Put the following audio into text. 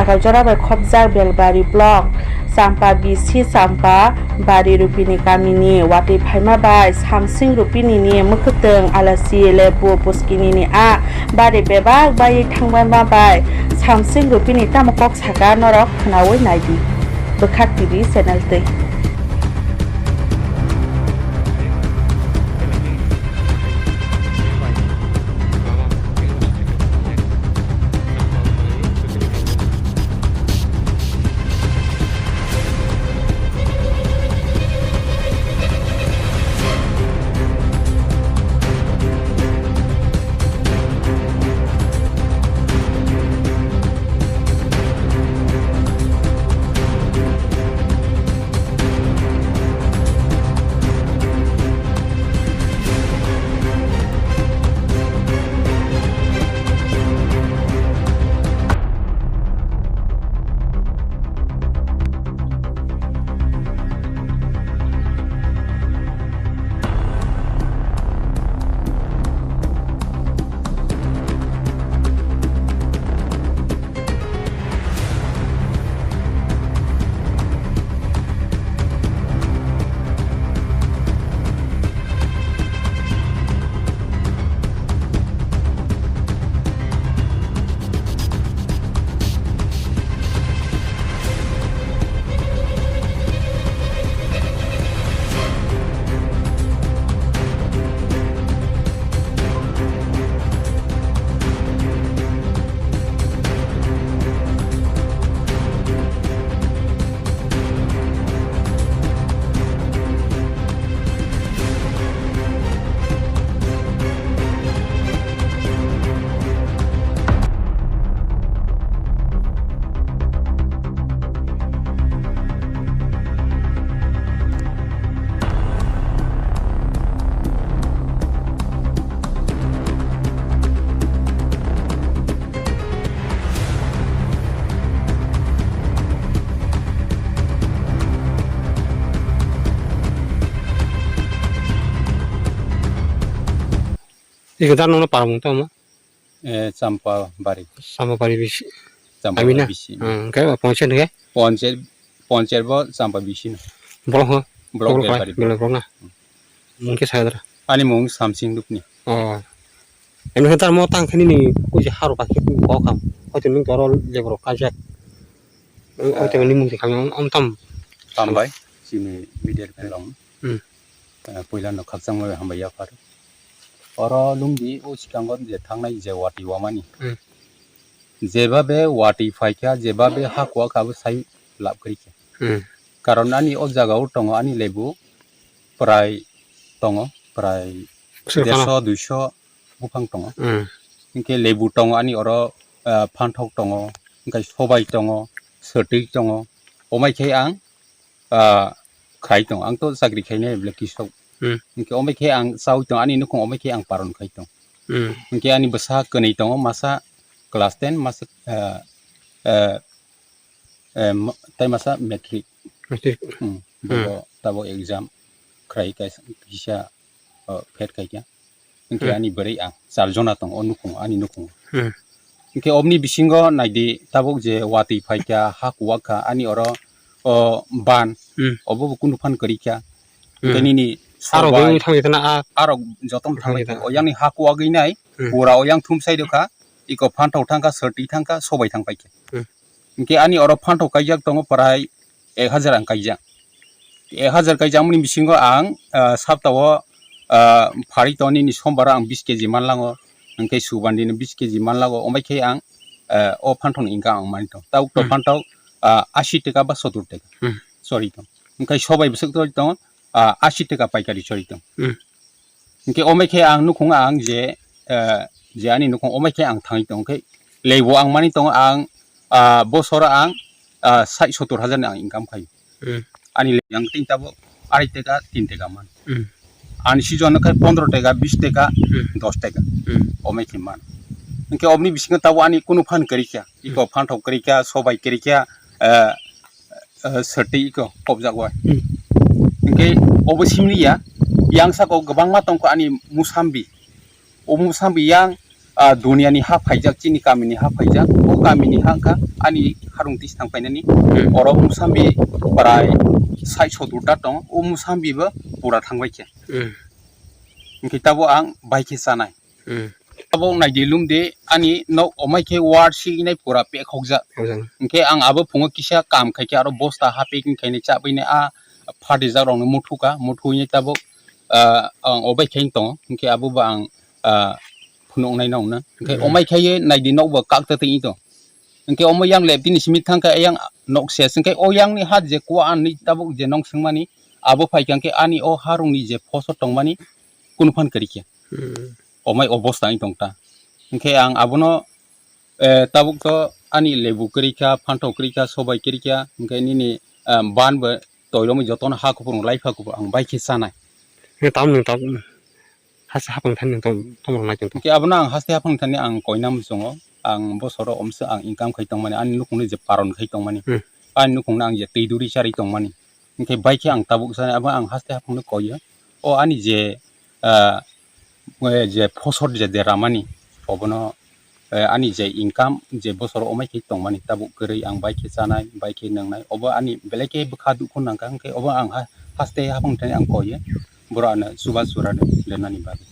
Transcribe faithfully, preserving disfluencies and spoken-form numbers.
Kal jora bai khopjak Belbari block, Champa bisi Champa bari Rupini kamini watwi phaima bai Samsing Rupini ni mwkhwtwng alachi lebu puskini ni a bari bebak bai thangbaima bai Samsing Rupini tamo kok saka norok khwnawi naidi Bwkhak T V channel twi. Iko dar nono paramung tamo? Eh, Champa Bari. Champa Bari bisi. Champa Ami Bari na? Bisi. Hmm, khe ba ponchayat khe? Ponchayat, ponchayat bo Champa bisi no. Borok ho? Block Borok Belbari block. Belbari block na? Hmm. Mung khe saya dara? Ani mung Samsing Dupni. Oh. Emi khe tar mo tang khani ni kuji haru pakhe kok ham. Hoito nung toro leborok kajak. Hoito ni mung khe kami om tam. Tambai, chini media ni phailong. Hmm. Eh, puila no khakchangma bai hambai yaphar. Oro lungdi o swkango je thangnai je watwi wamani. Hmm. Jebabe watwi phaikha, jebabe ha kuwa kha abo sai lab kwrwi kha. Hmm. Karon ani o jaga o tongo ani lebu prai tongo, prai Swrwngkhana. Dersho, duisho buphang tongo. Hmm. Hinkhe lebu tongo ani oro, ah, phanthok tongo, hinkhe sobai tongo, swtwi tongo. Omai khe ang ah, khai tong. Ang to chakri khainai bole kisok. Hmm. Hinkhe omai khe ang chaui tong, ani nukhung omai khe ang paron khai tong. Hmm. Hinkhe ani bwsa kwnwi tongo, masa class ten, masa, ah, ah, ah, ma-, tei masa matric. Matric. Hmm. Hmm. Bobo tabok exam khrai kaisa, kisa, oh, fail khaikha. Hinkhe Hmm. ani bwrwi ang char jona tongo o nukhungo, ani nukhungo. Hmm. Hinkhe oboni bisingo naidi tabuk je watwi phaikha, ha kuwak kha, ani oro o ban, Hmm. obo bo kunu phan kwrwi kha. Hinkhe Hmm. nini Aro sobai, bini thangwi tana a arok jotom thangwi thangwi tana. Oyangni ha kuwagwi nai, Hmm. pura oyang thum sai dokha, iko phanthok thangkha, swtwi thangkha, sobai thang paikha. Hmm. Hinkhe ani oro phanthok kaijak tongo prai ek hajar ang kaijak. Ek hajar kaijakmani bisingo ang, ah, saptao, ah, pharwi tongo nini sombaro ang bis keji manlango, hinkhe subandino bis keji manlago, omai khe ang, ah, o phanthokni income ang mani tong. Tabuk to Hmm. phanthok, ah, asi taka ba sottor taka. Hmm. Sorry tong. Hinkhe sobai bwswk to tong, ah, asi taka paikari sorry tong. Hmm. Hinkhe omai khe ang nukhung ang je, eh, je ani nukhung omai khe ang thangwi tong khe, lebu ang mani tongo ang, ah, bosoro ang, ah, sait sottor hajar ni ang income khai. Hmm. Ani le yang tin tabuk arai taka, tin taka man. Hmm. Ani season no khai pondro taka, bis taka, Hmm. dos taka. Hmm. Omai khe man. Hinkhe oboni bisingo tabuk ani kunu phan kwrwi kha. Iko Hmm. phanthok kwrwi kha, sobai kwrwi kha, eh, eh, swtwi iko kopjak bai. Hmm. Hinkhe obo simli ya, yang saka o kwbangma tongkha ani musambi. O musambi yang, ah, duniani ha phaijak, chini kamini ha phaijak, o kamini ha wngkha ani harung twi thang painani. Hmm. Oro musambi prai sai sotur ta tong, o musambi bo pura thangbai khe. Hmm. Hwnkhe tabo ang bai khe chanai. Hmm. Abo naidi lumdi ani nok omai khe war si inai pura pekhokjak. Ojang. Hwnkhe ang abo phungo kisa kam khaikhe aro bosta ha packing khainai chabwi nai a phatijak rokno muthuka, muthuinai tabuk, ah, ang obai khaina tongo. Hwnkhe abo bo ang, ah, phunuknai nokno. Hwnkhe hmm, omai khaiye naidi nokbo kakta twi tong. Hwnkhe omo yang lep tini simi thangkha yang nok ses hwnkhe o yangni ha je kua ani tabuk je nong swngmani abo phaikha hwnkhe ani o harungni je phosor tongmani kunu phan kwrwi khe. Hmm. Omai obosta wng tong ta. Hwnkhe ang abono, eh, tabuk to ani lebu kwrwi kha, phanthaw kwrwi kha, sobai kwrwi kha, hwnkhe nini, eh, ban bo toiromwi jotono ha kuphur lai pha kuphur ang bai khe chanai. Hwnkhe tamo nwng tabuk haste haphang thani nwng tamo, tamo rwna nai tong tong? Hwnkhe abono ang haste haphang thani ang koina muchungo, ang bosoro omswk ang income khai tongmani, ani nukhungni je paron khai tongmani, hmm, ani nukhungno ang je twi duri charwi tongmani, hwnkhe bai khe ang tabuk sanai, abo ang haste haphangno koiyo. O ani je, ah, eh, je phosor je deramani, obono, eh, ani je income je bosoro omai khe tongmani, tabuk kwrwi ang bai khe chanai, bai khe nwngnai, obo ani belai khe bwkha dukhu nangkha, hwnkhe obo ang ha-, haste haphang thani ang koiyo, borok ano chuba chura rwnani bagwi.